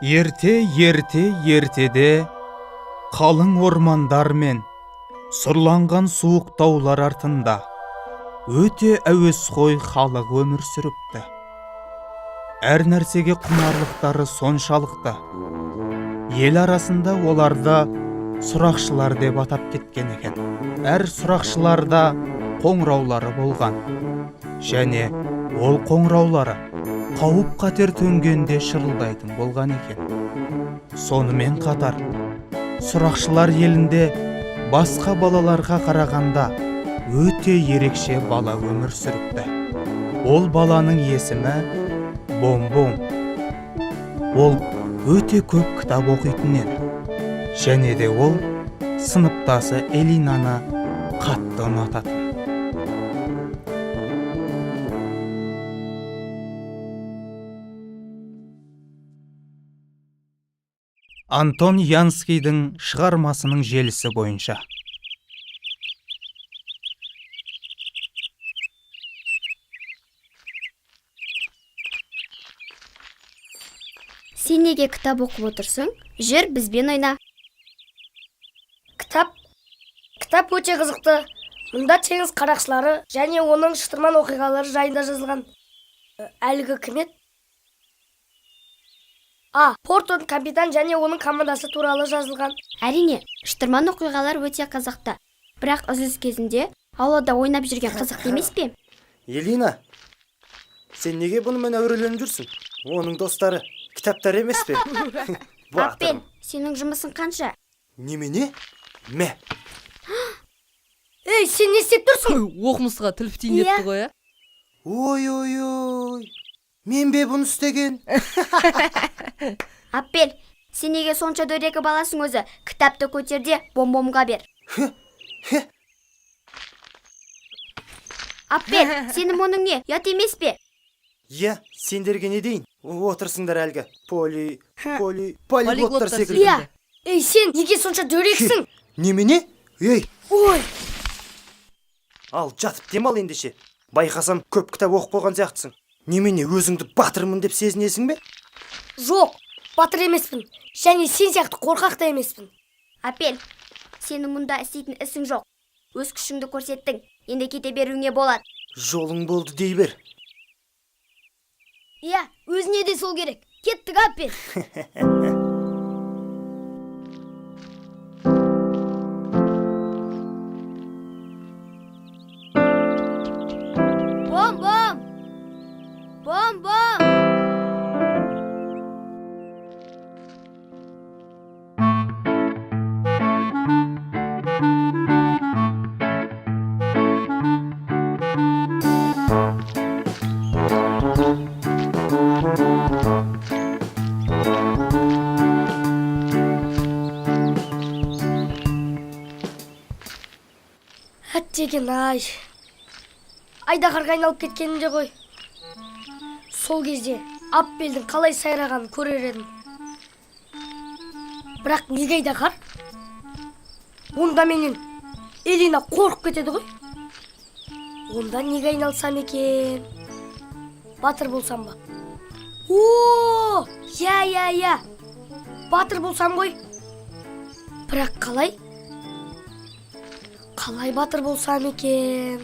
Ерте, ерте, ертеде қалың ормандар мен сұрланған суық таулар артында өте әуесқой халық өмір сүріпті. Әр нәрсеге құмарлықтары соншалықты. Ел арасында оларды сұрақшылар деп атап кеткен екен. Әр сұрақшыларда қоңыраулары болған. Және ол қоңыраулары қауіп-қатер төнгенде шырылдайтын болған екен. Сонымен қатар, сұрақшылар елінде басқа балаларға қарағанда өте ерекше бала өмір сүріпті. Ол баланың есімі Бом-Бом. Ол өте көп кітап оқитын еді. Және де ол сыныптасы Элинаны қатты ұнататын. Антон Янскийдің шығармасының желісі бойынша. Сен неге кітап оқып отырсың? Жүр, бізбен ойна. Кітап? Кітап өте қызықты. Мұнда теңіз қарақшылары және оның шытырман оқиғалары жайында жазылған. Әлгі кім еді? А, Портон капитан және оның командасы туралы жазылған. Әрине, шытырман оқиғалар өте қызықты. Бірақ үзіліс кезінде аулада ойнап жүрген қызықты емес пе? Елина, сен неге бұнымен әуреленіп жүрсің? Оның достары кітаптар емес пе? Аппел, сенің жұмысың қанша? Немене? Мә. Ей, сен не істеп тұрсың? Оқымысқа тіл бітейін депті ғой, ә? Ой, ой, ой. Мен бе бұны істеген? Аппел, сен неге сонша дөрекі баласың өзі? Кітапты көтер де Бом-Бомға бер. Аппел, сенің мұның не? Ұят емес пе? Иә, сендерге не дейін? Отырсыңдар әлгі. Поли, поли, Полиглоттар полиглоттар секілді. Иә. Ей, сен неге сонша дөрексің? Немене? Ей, Ой, ал жатып демал ендеше. Байқасам, көп кітап оқып қойған сияқтысың. Немене, өзіңді батырмын деп сезінесің бе? Жоқ, батыр емеспін. Және сен сияқты қорқақ та емеспін. Аппел, сенің мұнда істейтін ісің жоқ. Өз күшіңді көрсеттің. Енді кете беруіңе болады. Жолың болды дей бер. Иә, өзіне де сол керек. Кеттік, Аппел. Бом-бом! Бом-бом! Әттеген ай. Айдаһарға айналып кеткенімде ғой. Сол кезде Аппелдің қалай сайрағанын көрер едім. Бірақ неге айдаһар? Онда менен Элина қорқып кетеді ғой. Онда неге айналсам екен? Батыр болсам ба? О, я, я, я. Батыр болсам ғой. Бірақ қалай? Қалай батыр болсам екен?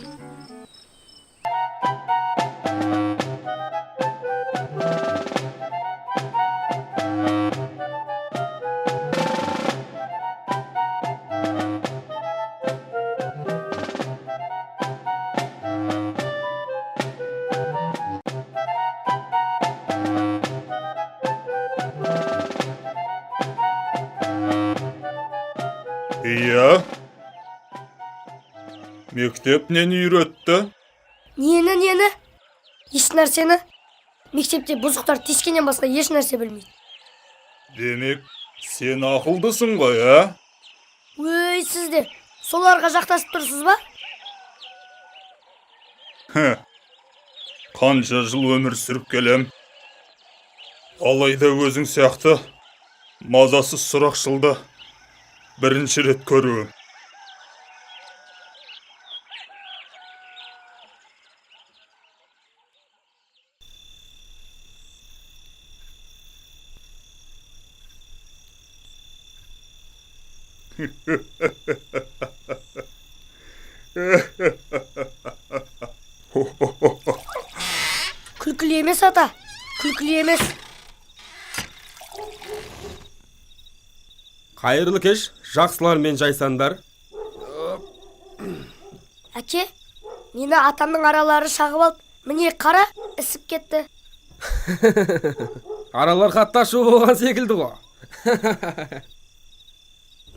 Иә. Мектеп нені үйретті? Нені, нені? Еш нәрсені. Мектепте бұзықтар тиіскеннен басқа еш нәрсе білмейді. Демек, сен ақылдысың ғой, ә? Өй, сіз де соларға жақтасып тұрсыз ба? Хе. Қанша жыл өмір сүріп келем. Алайда өзің сияқты мазасыз сұрақшылды бірінші рет көруім. Күлкілі емес, ата, күлкілі емес. Қайырлы кеш, жақсылар мен жайсандар. Әке, мені атамның аралары шағып алды. Міне, қара, ісіп кетті. Аралар қатты ашу болған секілді ғой.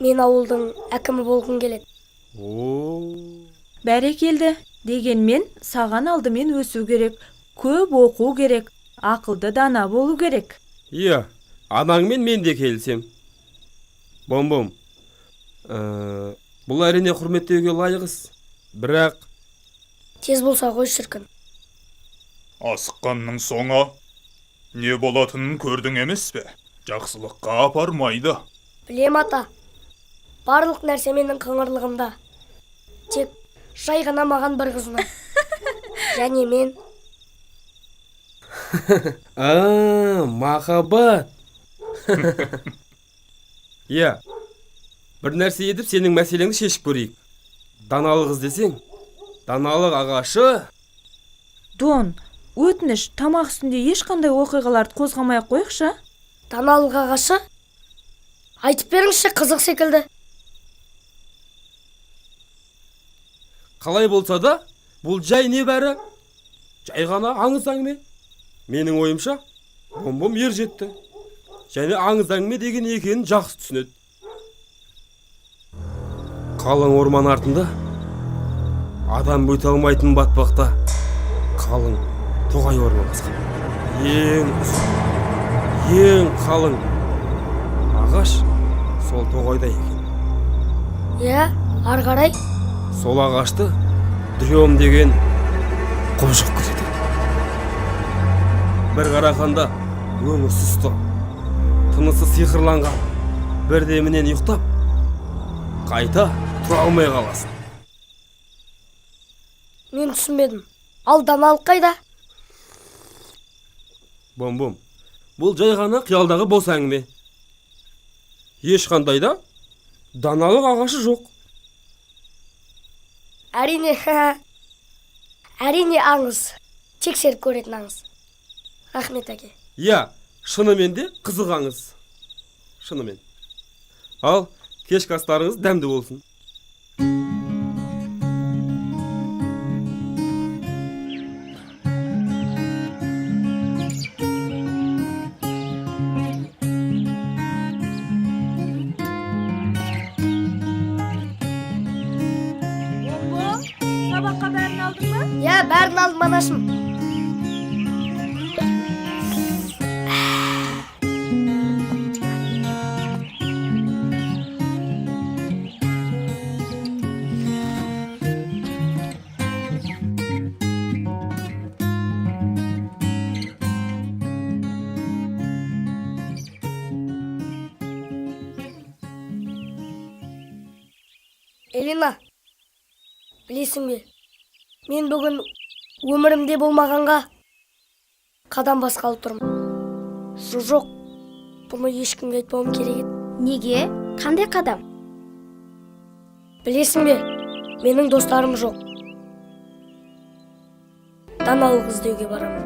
Мен ауылдың әкімі болғым келеді. О. Бәрекелді. Дегенмен саған алдымен өсу керек, көп оқу керек, ақылды дана болу керек. Иә, анаңмен мен де келісем. Бом-бом. Бұл әрине құрметтеуге лайық іс. Бірақ Тез болса ғой, шіркін. Асыққанның соңы не болатынын көрдің емес пе? Жақсылыққа апармайды. Білем, ата. Барлық нәрсе менің қыңырлығымда. Тек жай ғана маған бір қыз ұнайды. Және мен А, махаббат. Иә. Бір нәрсе етіп сенің мәселеңді шешіп көрейік. Даналық іздесең, даналық ағашы. Дон, өтініш, тамақ үстінде ешқандай оқиғаларды қозғамай ақ қояйықшы. Даналық ағашы? Айтып беріңізші, қызық секілді. Қалай болса да, бұл жай не бәрі? Жай ғана аңыз әңгіме. Менің ойымша, Бом-бом ер жетті. Және аңыз әңгіме деген екенін жақсы түсінеді. Қалың орман артында адам өте алмайтын батпақта қалың тоғай орналасқан. Ең ұзын, ең қалың ағаш сол тоғайда екен. Иә, ары қарай. Сол ағашты Дрем деген құбыжық күзетеді. Бір қарағанда өңі сұсты, тынысы сиқырланған, бір демінен ұйықтап, қайта тұра алмай қаласың. Мен түсінбедім. Ал даналық қайда? Бом-бом, бұл жай ғана қиялдағы бос әңгіме. Ешқандай да даналық ағашы жоқ. Әрине, әрине аңыз. Тексеріп көретін аңыз. Рахмет, әке. Иә, шынымен де қызық аңыз. Шынымен. Ал, кешкі астарыңыз дәмді болсын. Бом-бом, сабаққа бәрін алдың ба? Иә, бәрін алдым, анашым. Элина, білесің бе, мен бүгін өмірімде болмағанға қадам басқалы тұрмын. Жоқ, бұны ешкімге айтпауым керек еді. Неге? Қандай қадам? Білесің бе, менің достарым жоқ. Даналық іздеуге барамын.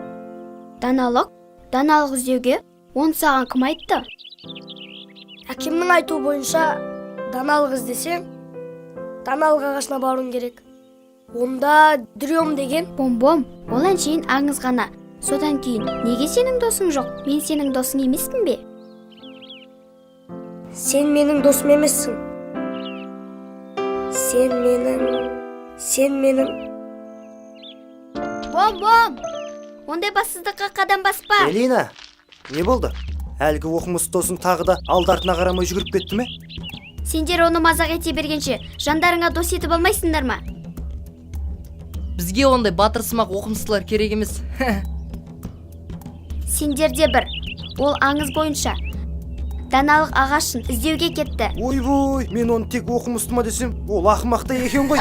Даналық? Даналық іздеуге? Оны саған кім айтты? Әкемнің айтуы бойынша, даналық іздесең, даналық ағашына баруың керек. Онда Дрем деген. Бом-бом, ол әншейін аңыз ғана. Содан кейін неге сенің досың жоқ? Мен сенің досың емеспін бе? Сен менің досым емессің. Сен менің... Сен менің... Бом-бом! Ондай бассыздыққа қадам баспа. Элина, не болды? Әлгі оқымысты досың тағы да алды артына қарамай жүгіріп кетті ме? Сендер оны мазақ ете бергенше, жандарыңа дос етіп алмайсыңдар ма? Бізге ондай батырсымақ оқымыстылар керек емес. Сендер де бір. Ол аңыз бойынша даналық ағашын іздеуге кетті. Ойбой, мен оны тек оқымысты ма десем, ол ақымақ та екен ғой.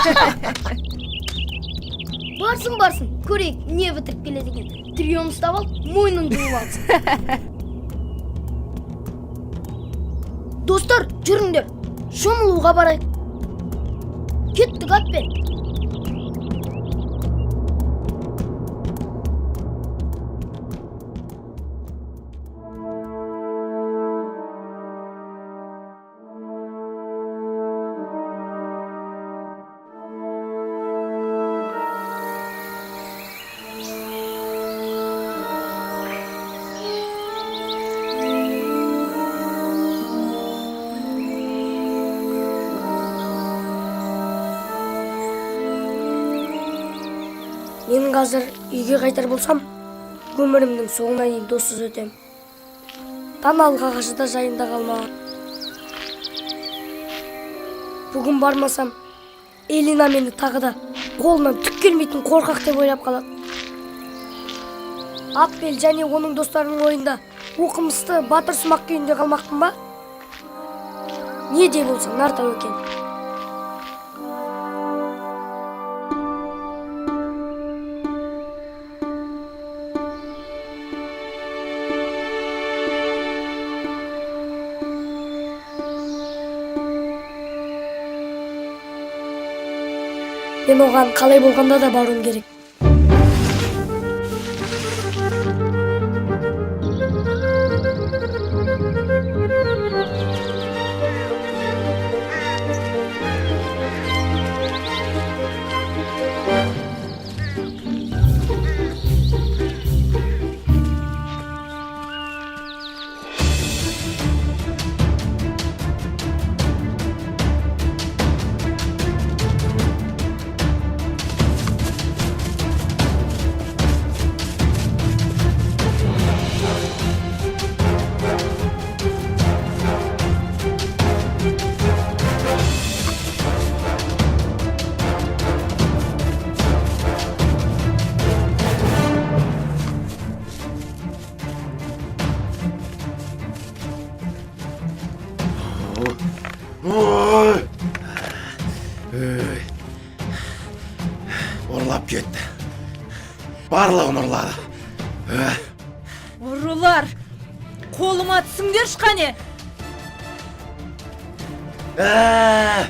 Барсын, барсын, көрейік, не бітіріп келеді екен. Дрем ұстап алып, мойнын жұлып алсын. Достар, жүріңдер. Шомылуға барайық. Кеттік, Аппел. Мен қазір үйге қайтар болсам, өмірімнің соңына дейін доссыз өтем. Даналық ағашы да жайында қалмаған. Бүгін бармасам, Элина мені тағы да қолынан түк келмейтін қорқақ деп ойлап қалады. Аппел және оның достарының ойында оқымысты батырсымақ күйінде қалмақпын ба? Не де болса нар тәуекел. Мен оған қалай болғанда да баруым керек. Ой! Ей! Ұрлап кетті. Барлығын ұрлады. Ұрылар! Қолыма түсіңдерші қане! Ә!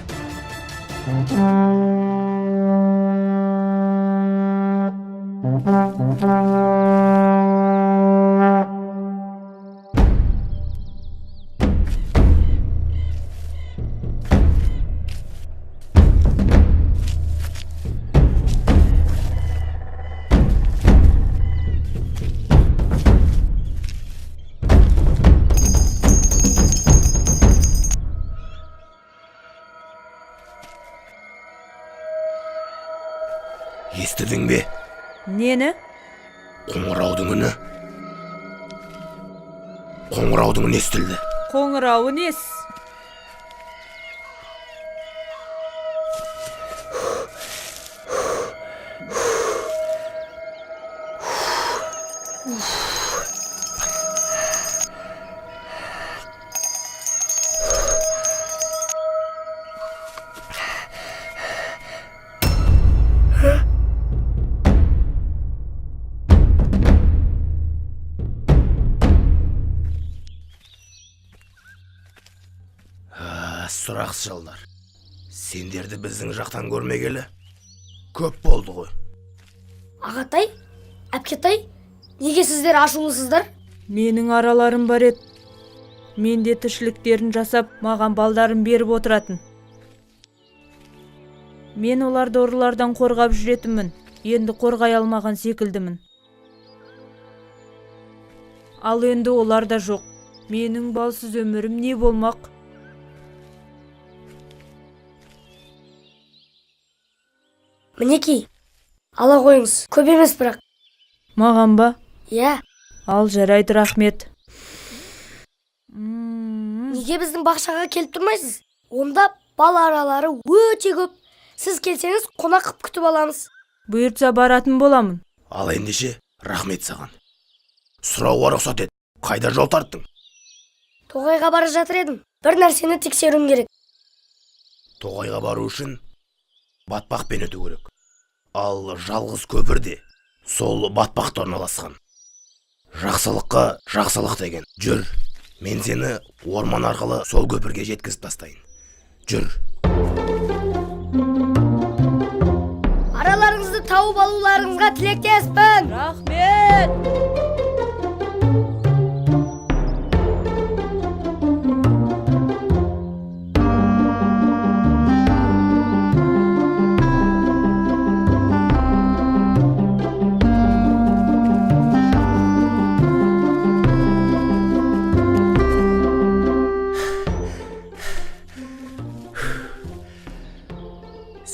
Естідің бе? Нені? Қоңыраудың үні. Қоңыраудың үні естілді. Қоңырауы несі? Сұрақшылдар, сендерді біздің жақтан көрмегелі көп болды ғой. Ағатай, әпкетай, неге сіздер ашулысыздар? Менің араларым бар еді. Мен де тіршіліктерін жасап, маған балдарын беріп отыратын. Мен оларды ұрылардан қорғап жүретінмін. Енді қорғай алмаған секілдімін. Ал енді олар да жоқ. Менің балсыз өмірім не болмақ? Мінекей, ала қойыңыз, көп емес бірақ. Маған ба? Иә. Ал жарайды, рахмет. Неге біздің бақшаға келіп тұрмайсыз? Онда бал аралары өте көп. Сіз келсеңіз, қонақ қып күтіп аламыз. Бұйыртса баратын боламын. Ал ендеше, рахмет саған. Сұрауға рұқсат ет. Қайда жол тарттың? Тоғайға бара жатыр едім. Бір нәрсені тексеруім керек. Тоғайға бару үшін батпақпен өту керек. Ал жалғыз көпірде сол батпақта орналасқан. Жақсылыққа жақсылық деген. Жүр, мен сені орман арқылы сол көпірге жеткізіп тастайын. Жүр. Араларыңызды тауып алуларыңызға тілектеспін. Рахмет.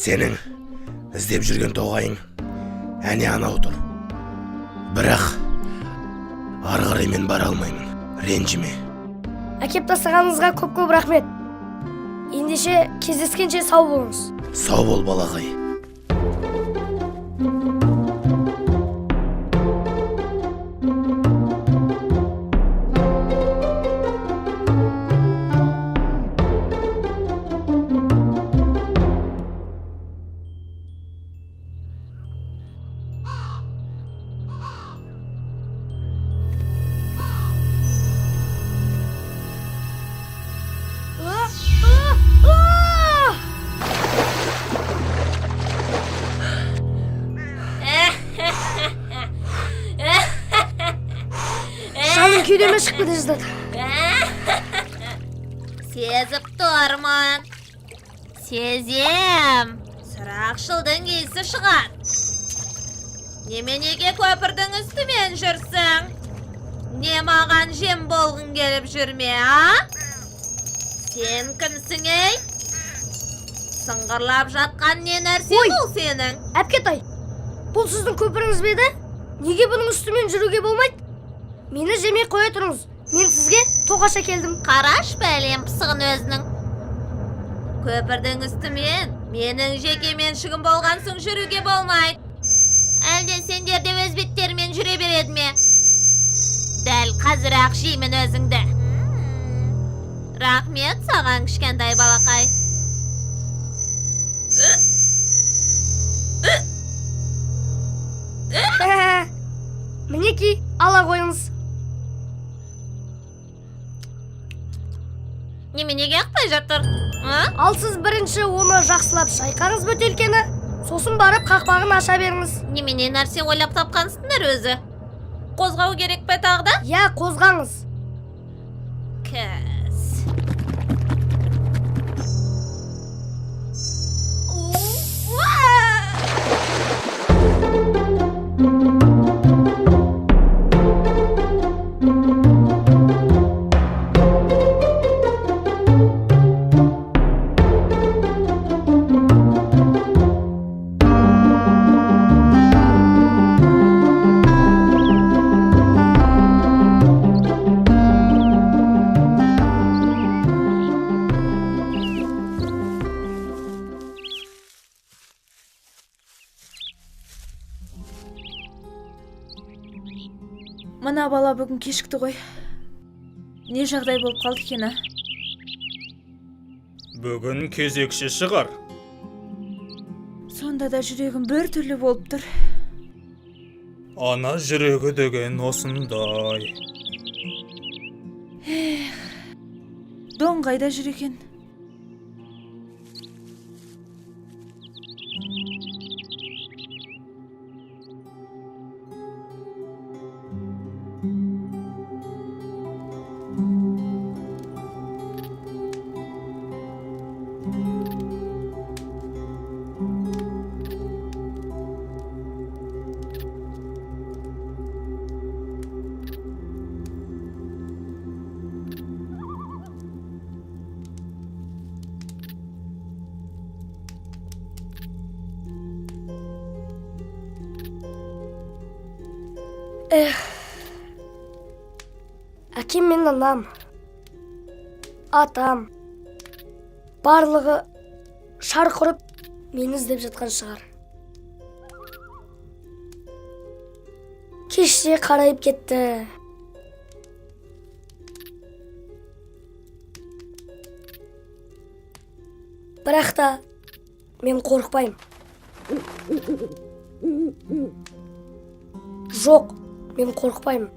Сенің іздеп жүрген тоғайың әне анау тұр. Бірақ ары қарай мен бара алмаймын. Ренжіме. Әкеп тастағаныңызға көп-көп рахмет. Ендеше кездескенше сау болыңыз. Сау бол, балағай. Жаным кеудеме шығып кете жаздады. Сезіп тұрмын. Сезем. Сұрақшылдың иісі шығар. Неменеге көпірдің үстімен жүрсің? Не маған жем болғың келіп жүрме, а? Сен кімсің, ей? Сыңғырлап жатқан не нәрсе бұл сенің? Әпкетай, бұл сіздің көпіріңіз бе еді? Неге бұның үстімен жүруге болмайды? Мені жемей қоя тұрыңыз. Мен сізге тоқаш әкелдім. Қараш бәлем пысығын өзінің. Көпірдің үстімен менің жеке меншігім болған соң жүруге болмайды. Әлде сендер де өз беттерімен жүре береді ме? Дәл қазір-ақ жеймін өзіңді. Рахмет саған, кішкентай балақай. Мінекей, ала қойыңыз. Неменеге ақпай жатыр? Ал сіз бірінші оны жақсылап шайқаңыз бөтелкені, сосын барып қақпағын аша беріңіз. Немене нәрсе ойлап тапқансыңдар өзі? Қозғау керек пе тағы да? Иә, қозғаңыз. Кәс. Мына бала бүгін кешікті ғой. Не жағдай болып қалды екен, а? Бүгін кезекші шығар. Сонда да жүрегім бір түрлі болып тұр. Ана жүрегі деген осындай. Эх, Дон қайда жүр екен? Эх, әкем мен анам, атам, барлығы шарқ ұрып мені іздеп жатқан шығар. Кеште қарайып кетті. Бірақ та мен қорықпаймын. Жоқ, мен қорықпаймын.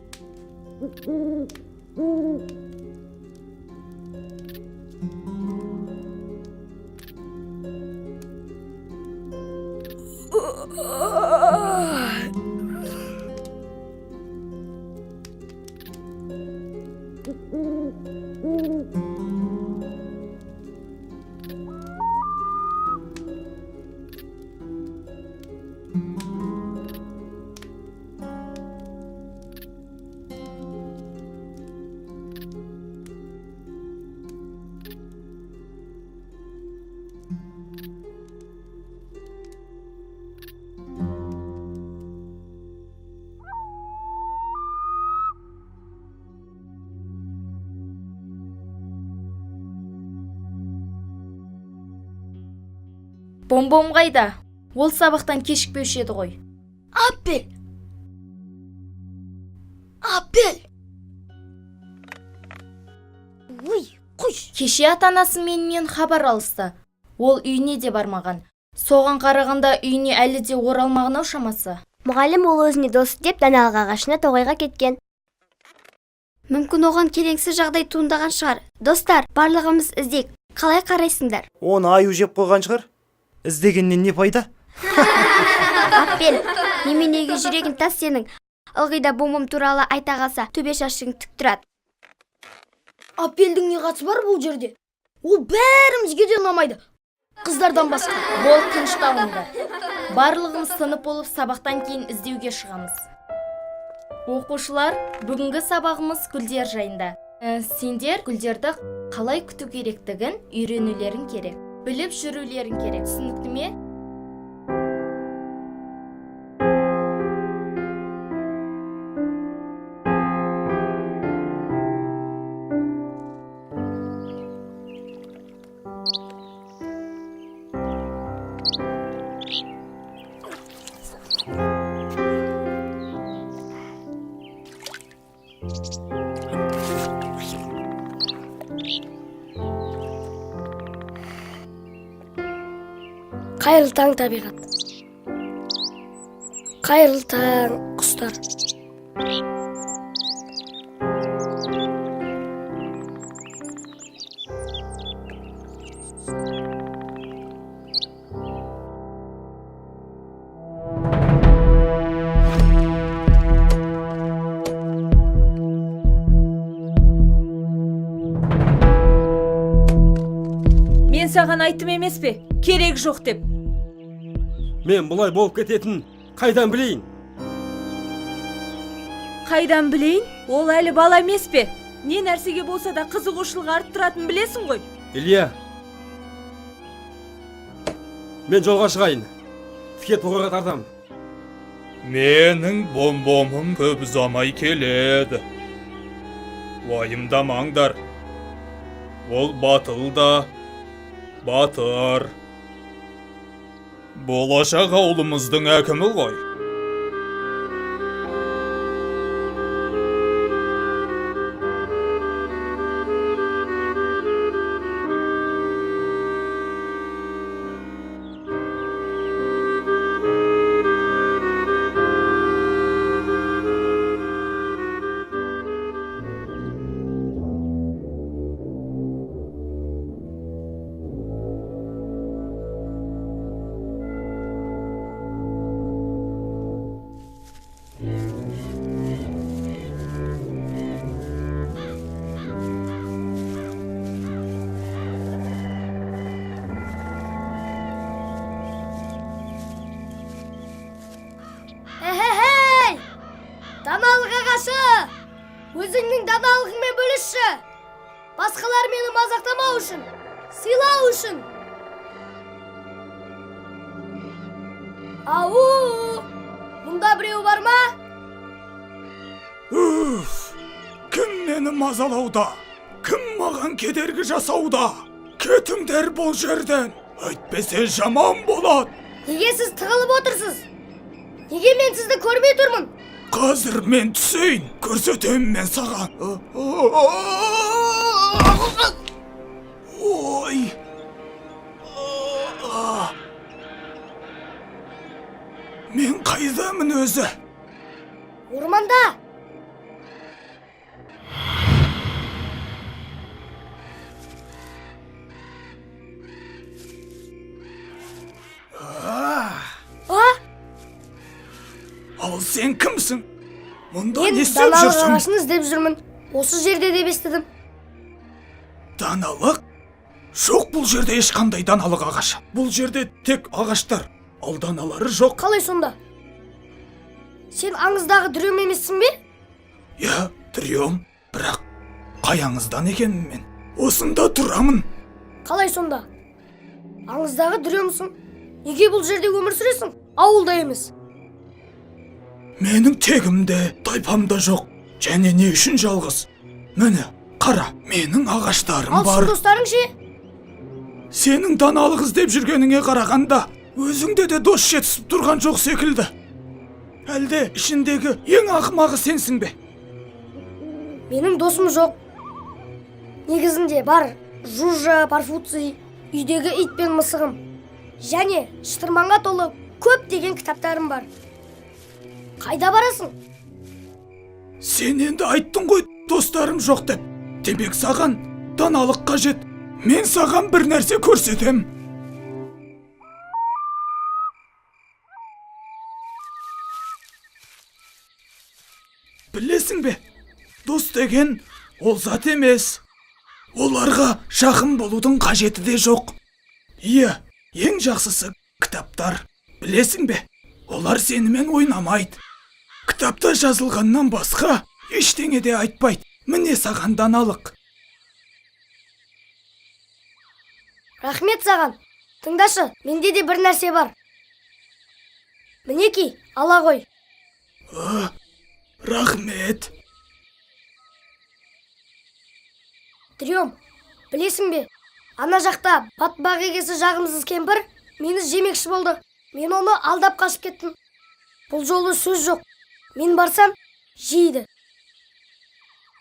Бомбом қайда? Ол сабақтан кешікпеуші еді ғой. Аппел! Аппел! Ой, қойшы. Кеше ата-анасы менімен хабар алысты. Ол үйіне де бармаған. Соған қарағанда үйіне әлі де оралмаған ау шамасы. Мұғалім ол өзіне дос деп даналық ағашына тоғайға кеткен. Мүмкін оған келеңсіз жағдай туындаған шығар. Достар, барлығымыз іздейік. Қалай қарайсыңдар? Оны аю жеп қойған шығар. Іздегеннен не пайда? Аппел, неменеге жүрегің тас сенің? Ылғи да Бомбом туралы айта қалса, төбе шашың тік тұрады. Аппелдің не қатысы бар бұл жерде? Ол бәрімізге де ұнамайды. Қыздардан басқа. Бол, тынышталыңдар. Барлығымыз сынып болып сабақтан кейін іздеуге шығамыз. Оқушылар, бүгінгі сабағымыз гүлдер жайында. Сендер гүлдерді қалай күту керектігін үйренулерің керек. Біліп жүрулерің керек. Түсінікті ме? Қайырлы таң, табиғат. Қайырлы таң, құстар. Мен саған айттым емес пе? Керек жоқ деп. Мен бұлай болып кететін қайдан білейін? Қайдан білейін? Ол әлі бала емес пе? Не нәрсеге болса да қызығушылық арттыратын білесің ғой. Илья, мен жолға шығайын. Тіке тоғайға тартам. Менің Бомбомым көп ұзамай келеді. Уайымдамаңдар. Ол батыл да батыр. Болашақ ауылымыздың әкімі ғой. Әһәһәй! Даналық ағашы! Өзіңнің даналығыңмен бөлісші! Басқалар мені мазақтамау үшін, сыйлау үшін! Ау! Мұнда біреу бар ма? Үф! Кім мені мазалауда? Кім маған кедергі жасауда? Кетіңдер бұл жерден! Әйтпесе жаман болады! Неге сіз тығылып отырсыз? Неге мен сізді көрмей тұрмын? Қазір мен түсейін, көрсетемін мен саған. Ой! Мен қайдамын өзі? Орманда! А? Ал сен кімсің? Мұнда Мен не істеп даналық жүрсің? ағашын іздеп жүрмін. Осы жерде деп естідім. Даналық? Жоқ, бұл жерде ешқандай даналық ағашы. Бұл жерде тек ағаштар, ал даналары жоқ. Қалай сонда? Сен аңыздағы Дрем емессің бе? Иә, Дрем, бірақ қай аңыздан екенмін мен? Осында тұрамын. Қалай сонда? Аңыздағы Дремсің. Неге бұл жерде өмір сүресің? Ауылда емес. Менің тегім де, тайпам да жоқ. Және не үшін жалғыз? Міне, қара, менің ағаштарым Ал бар. шын достарың ше? Сенің даналық іздеп жүргеніңе қарағанда, өзіңде де дос жетісіп тұрған жоқ секілді. Әлде ішіндегі ең ақымағы сенсің бе? Менің досым жоқ. Негізінде бар. Жужа, Парфуций, үйдегі ит пен мысығым. Және шытырманға толы көптеген кітаптарым бар. Қайда барасың? Сен енді айттың ғой достарым жоқ деп. Демек саған даналық қажет. Мен саған бір нәрсе көрсетем. Білесің бе, дос деген ол зат емес. Оларға жақын болудың қажеті де жоқ. Иә, ең жақсысы кітаптар. Білесің бе, олар сенімен ойнамайды. Кітапта жазылғаннан басқа ештеңе де айтпайды. Міне саған даналық. Рахмет саған. Тыңдашы, менде де бір нәрсе бар. Мінекей, ала ғой. Рахмет. Дрем, білесің бе, ана жақта батпақ егесі жағымсыз кемпір мені жемекші болды. Мен оны алдап қашып кеттім. Бұл жолы сөз жоқ. Мен барсам, жейді.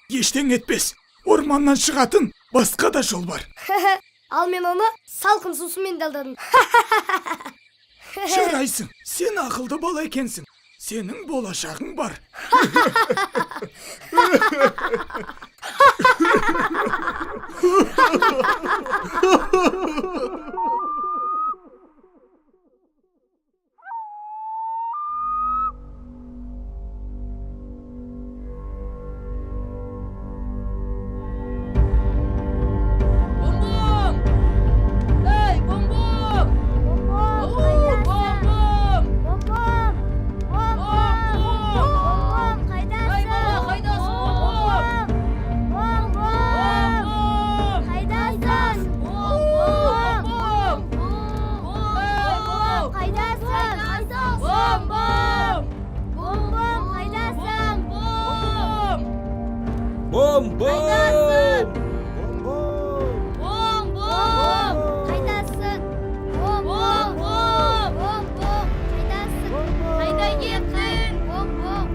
Ештеңе етпес. Орманнан шығатын басқа да жол бар. Ал мен оны салқын сусынмен алдадым. Жарайсың. Сен ақылды бала екенсің. Сенің болашағың бар. Бом-бом! Ей, бом-бом! Ау, бом-бом! Бом-бом! Бом-бом! Ей, бала, қайдасың, бом-бом? Бом-бом! Бом-бом! Қайдасың? Бом-бом! Ей, бала! Қайдасың? Бом-бом! Бом-бом, қайдасың? Бом-бом! Бом-бом! Бом-бом! Қайдасың? Бом-бом! Бом-бом! Қайдасың? Қайда кеттің? Бом-бом!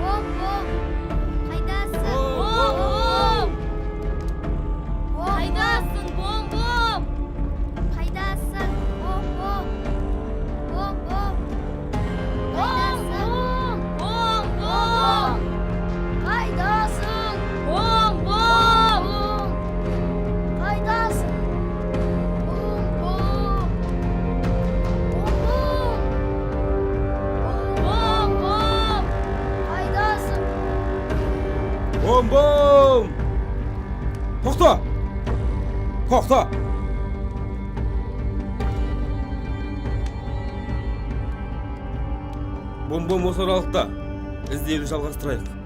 Бом-бом! Қайдасың? Бом-бом! Бом-бом! Қайдасың, бом-бом? Қайдасың? Бом-бом! Бом-бом! Қайдасың? Бом-бом! Қайдасың? Бом-бом! Қайдасың? Бом-бом! Бом-бом! Бом-бом! Қайдасың? Бом-бом! Тоқта! Тоқта! Бом-бом осы аралықта. Іздеуді жалғастырайық.